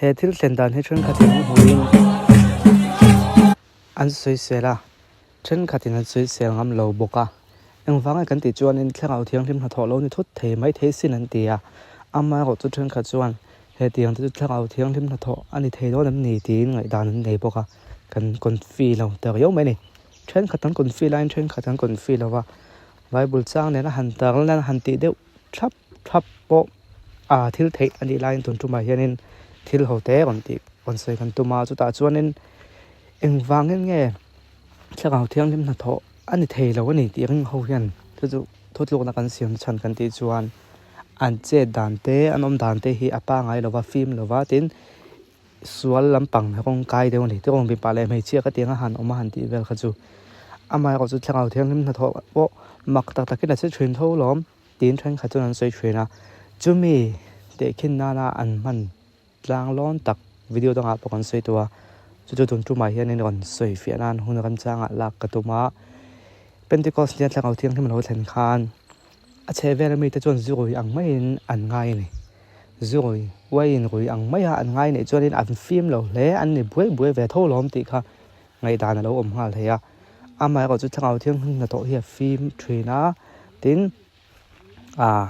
He thil thlen dan hi thenkhatin an hmuhin an sawisel a, thenkhatin an sawisel ngam lo bawk a. Engvanga kan tih chuanin thlarau thianghlim hnathawh lo ni thut thei mai thei sin an ti a, amaherawh chu thenkhat chuan hetiang te chu thlarau thianghlim hnathawh a ni thei dawn em ni tiin ngaihdan an nei bawk a, kan confi lo ta riau mai a ni. Thenkhat an confi laiin thenkhat an confi lo va, Bible chang nena han tar lan han tih deuh thlap thlap pawh a thil theih a nih laiin tun tumah hianin thil ho te rawn tih rawn sawi kan tum a, chutah chuanin engvangin nge thlarau thianghlim hnathawh a ni thei lo a ni tih ring ho hian chu chu thutlukna kan siam chhan kan tih chuan an chet dan te an awm dan te hi a pangai lo va fim lo va tin sual lampang rawng kai deuh a ni tiraw mipa leh hmeichhia ka tiang a han awm a han tih vel kha chu amaherawh chu thlarau thianghlim hnathawh pawh mak tak takin a che thin tho lawm. Tiin thenkhat chuan an sawi thin a, chumi tehkhin nana an hman tlang lawn tak video dangah pawh kan sawi tawh a, chu chu tun tumah hianin rawn sawi fiah nan hun remchangah lak ka tum a, Pentecost nia thlarau thianghlim a lo thlen khan a chheh vela mite chuan zu rui ang maiin an ngai a ni, zu rui uaiin rui ang maia an ngai neih chuanin an fim lo hle an ni buai buai ve tho lawm tih kha ngaihdan a lo awm nghal thei a, amaherawh chu thlarau thianghlim hnathawh hi a fim thin a, tin ah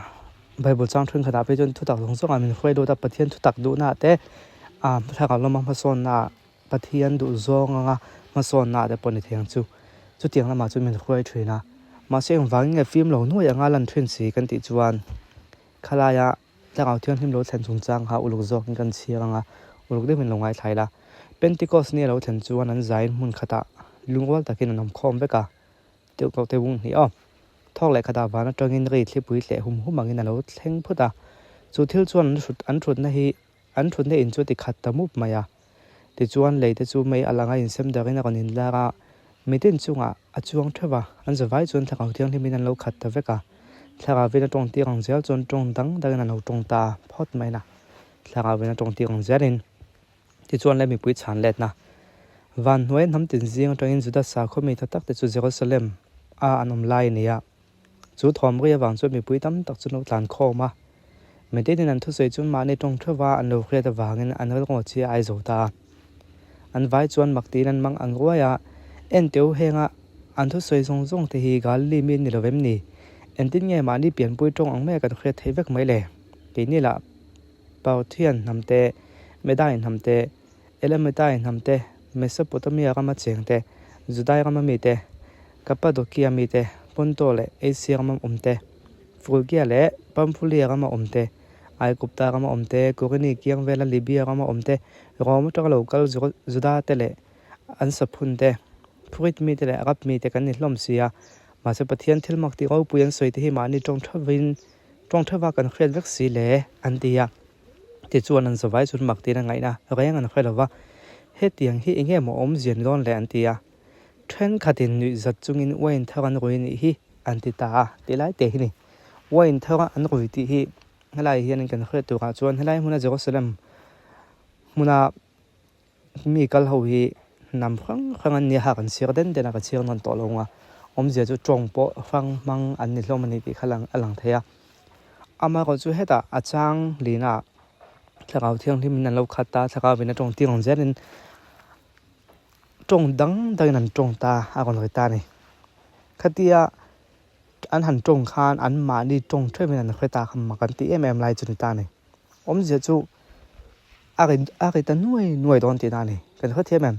bible chang thenkhatah phei chuan thutak zawng zawngah min hruai lut a, Pathian thutak duhnaah te ah thlarau lama hmasawnnaah Pathian duh zawng anga hmasawnnaah te pawh ni thei ang chu, chutiang lamah chuan min hruai thin a, mahse engvangin nge fim lo nuai anga lan thin si kan tih chuan khalaia Thlarau Thianghlim lo thlen chungchang kha uluk zawkin kan chhiar ang a, uluk deuhin lo ngaithla ila. Pentecost ni a lo thlen chuan an zaiin hmun khatah lungrual takin an awm khawm vek a, Tirhkoh te bung hnih aw. Thawk leh khatah van atangin ri thlipui hleh hum hum angin a lo thleng phut a, chu thil chuan an hrut an thutna hi an thutna in chu a ti khat ta mup mai a. Tichuan lei te chu mei a langa insem darin a rawn inlar a, mitin chungah a chuang theuh a, an zavai chuan Thlarau Thianghlimin an lo khat ta vek a. Thlarauvin a tawng tir ang zel chuan tawng dang dangin an lo tawng ta phawt mai na. Thlarauvin a tawng tir ang zelin tichuan le mipui chhan letna van hnuai hnam tin zing atangin Juda sakhaw mi tha tak te chu Jerusalem a an awm lai a ni a. Chu thawm ri avang chuan mipui tam tak chu an lo tlan khawm a. Mitinin an thusawi chu mahni tawng theuh va an lo hriat avangin an rilru chi a ai zo ta a. An vai chuan mak tiin an mang ang ruai a, Enteu henga an thusawi zawng zawng te hi Galili mi an ni lo vem ni? Engtin nge mahni pianpui tawng ang maia kan hriat theih vek mai le? Keini lah Parthian hnam te, Medai hnam te, Elamitai hnam te, Mesopotamia rama cheng te, Judai rama mi te, Kapadokia mi te, Ponto leh Asia rama awm te, Frugia leh Pamphulia rama awm te, Aigupta rama awm te, Kurini kiang vela Libia rama awm te, Rome atanga lo kal Juda te leh an saphun te, Phurit mite leh Arab mite kan ni hlawm si a. Mahse Pathian thil mak tih ropui an sawi te hi mahni tawng theuhin tawng theuha kan hriat vek si le an ti a. Tichuan an zavai chuan mak tiin a ngaihna reng an hre lo va, Hetiang hi enge maw awmzia ni dawn le an ti a. Thenkhatin nuihzat chungin uain thar an rui nih hi an ti ta a tih lai te hi ni. Uain thar an rui tih hi helai hianin kan hriat turah chuan helai hmuna Jerusalem hmuna mi kal ho hi hnam hrang hrang an nia ha kan chhiar den den a ka chhiar nawn tawh lo ang a, awmzia chu tawng pawh hrang hmang an ni hlawm a ni tih kha a lang thei a. Amaherawh chu hetah a chang lina thlarau thianghlim in an lo khat a, thlarau in a tawng tir ang zelin tawng dang dangin an tawng ta a rawn ri ta a ni. Khatia an han tawng khan an mahni tawng theuhin an hre ta kha mak an ti em em lai chu ni ta a ni. Awmzia chu a ri a ri ta nuai nuai dawn tihna a ni. Kan hrethiam em?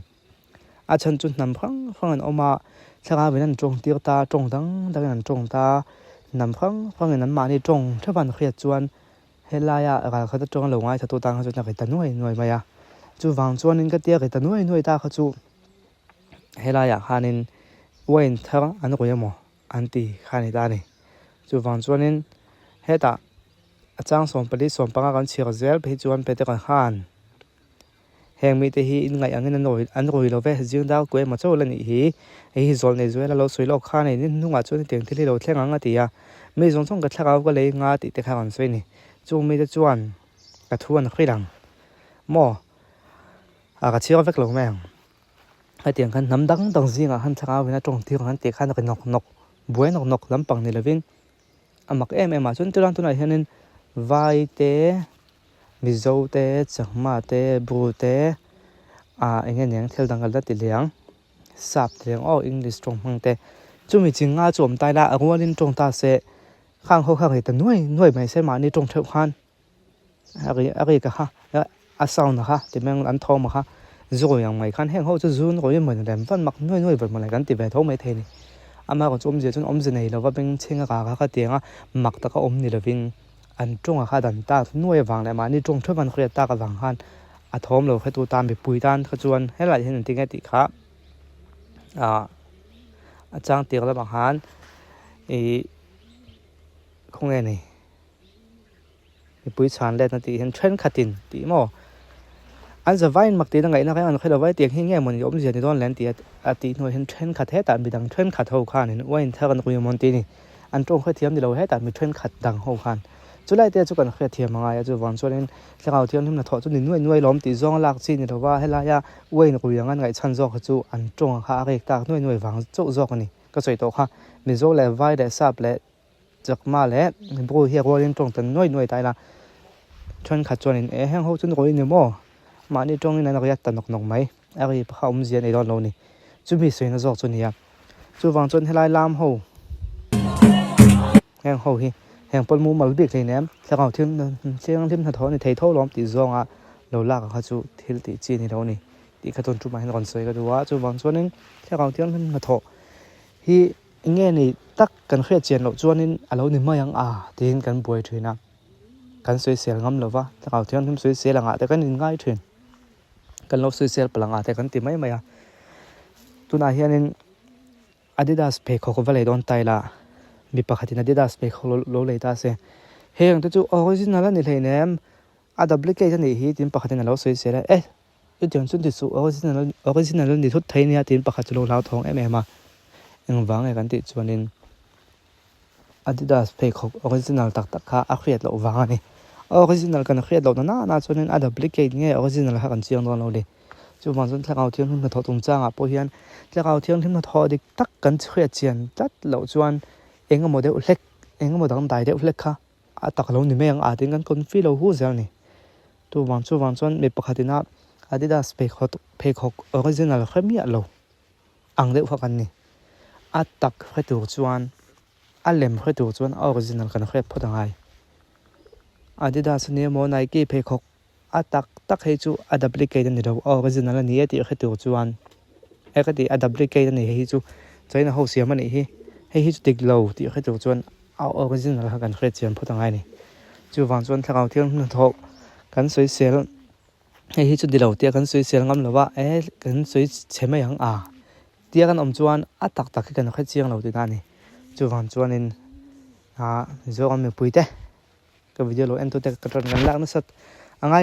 A chhan chu hnam hrang hrang an awm a, thlarau in an tawng tir ta, tawng dang dangin an tawng ta, hnam hrang hrangin an mahni tawng theuh an hriat chuan helaia ral khat atanga lo ngaithla tu tan kha chuan a ri ta nuai nuai mai a. Chuvang chuanin ka tia ri ta nuai nuai ta kha chu helaiah khanin wine thar an rui emaw an ti kha a ni ta a ni. Chuvang chuanin hetah a chang 14 15 kan chhiar zel phei chuan Petera khan heng mite hi in ngaih angin an rawi an rawi lo ve zing dar kuai emaw chauh la nih hi hei hi zawlnei zuala lo sawi lawk khan hei ni hnungah chuan hetiang thil hi lo thleng ang a ti a mi zawng zawng ka thlarau ka lei nga tih te kha rawn sawi a ni chung mite chuan ka thu an hrilh ang maw a ka chhiar vek lo mai ang. Hetiang khan hnam dang dang zingah khan thlarau in a tawng tir ang an tih khan a ri nawk nawk, buai nawk nawk lampang ni lovin a mak em em a. Chuan tunah tunah hianin vai te, Mizo te, Chakma te, Bru te, ah eng nge niang thil dang ka la ti leh ang, Sap ti leh ang aw English tawng hmang te. Chumi chi nga chu awm ta ila a rualin tawng ta se khang ho kha rei ta nuai nuai mai se mahni tawng theuh khan a ri a rik a kha a sound a kha ti mai ang an thawm a kha zu ang mai khan heng ho chu zu rawih emaw ni lem van mak nuai nuai vat mawle kan ti ve tho mai thei a ni. Amaherawhchu chu awmzia chuan awmze nei lova bengchheng a kah kha khatiang a mak taka awm ni lovin an tawng a kha dan tak nuai avang leh mahni tawng theuh an hriat tak avang khan a thawm lo hretu tan mipui tan kha chuan helai hian engtin nge tih kha ah a chang tir lamah khan ih khawnge ni. Mipui chhan letna tih hian thenkhatin tih maw? An zavaiin mak tihna ngaihna reng an hre lo va, hetiang hi nge mawni awmzia ni dawn le an ti a, a tih hnuah hian thenkhat hetah midang thenkhat ho khanin uain thar an ui amawn tih a ni. An tawng hrethiam ni lo hetah mi thenkhat dang ho khan chulai te chu kan hrethiam a ngai a, chuvang chuanin thlarau thianghlim hnathawh chu ni nuai nuai lawm tih zawng a lak chi ni lo va, helaia uain rui ang an ngaihchhan zawk kha chu an tawng kha a rek tak nuai nuai vang chauh zawk a ni. Ka sawi tawh kha Mizo leh Vai leh Sap leh Chakma leh Bru hi a rualin tawng tan nuai nuai ta ila thenkhat chuanin eh heng ho chu ni rawih ni maw mahni tawngin an riat ta nawk nawk mai a ri kha awmzia a nei dawn lo ni chumi sawina zawk chu a ni a chuvang chuan helai lam ho heng ho hi heng pawl mumal bik hleinem thlarau thil thianghlim hnathawh a ni thei tho lawm tih zawnga lo lak ang kha chu thil tih chi a ni lo a ni tih kha chuan tumah hian rawn sawi ka duh a chuvang chuanin thlarau thianghlim hnathawh hi. Enge ni tak kan hriat chian loh chuanin a lo ni mai ang a tiin kan buai thin a, kan sawisel ngam lo va, thlarau thianghlim sawisel angah te kan inngai thin, kan lo sawisel palh angah te kan ti mai mai a. Tunah hianin Adidas pheikhawk va lei dawn ta ila, mi pakhatin Adidas pheikhawk lo lei ta se, heng te chu original a ni hleinem, a duplicate a nih hi tiin pakhatin a lo sawisel a, eh! Chutiang chu ti suh, original original a ni thut thei nia tiin pakhat chu lo hlauthawng em em a. Engvang nge kan tih chuanin Adidas pheikhawk original tak tak kha a hriat loh vang a ni. A original kan hriat loh na na na chuanin a duplicate nge original kha kan chiang dawn lo ni. Chuvang chuan thlarau thianghlim hnathawh chungchangah pawh hian thlarau thianghlim hnathawh dik tak kan hriat chian tlat loh chuan eng emaw deuh hlek eng emaw dangdai deuh hlek kha a tak lo ni mai ang a tiin kan confi lo hu zel a ni. Chuvang chuvang chuan mi pakhat ina Adidas pheikhawk pheikhawk original hre miah lo ang deuh kha kan ni. A tak hre tur chuan a lem hre tur chuan a original kan hriat phawt angai. Adidas ania maw Nike pheikhawk a tak tak hei chu a duplicate a ni lo a original a ni e tih hre tur chuan e ka ti a duplicate a ni hei hi chu China ho siam a nih hi hei hi chu dik lo tih hre tur chuan a original kha kan hriat chian phawt angai a ni. Chuvang chuan thlarau thianghlim hnathawh kan sawisel hei hi chu ni lo tia kan sawisel ngam lo va e kan sawi chhe mai ang a tia kan awm chuan a tak tak hi kan hre chiang lo tihna a ni. Chuvang chuanin ah Mizoram mipui te ka video lo en tute ka tan kan lak nasat.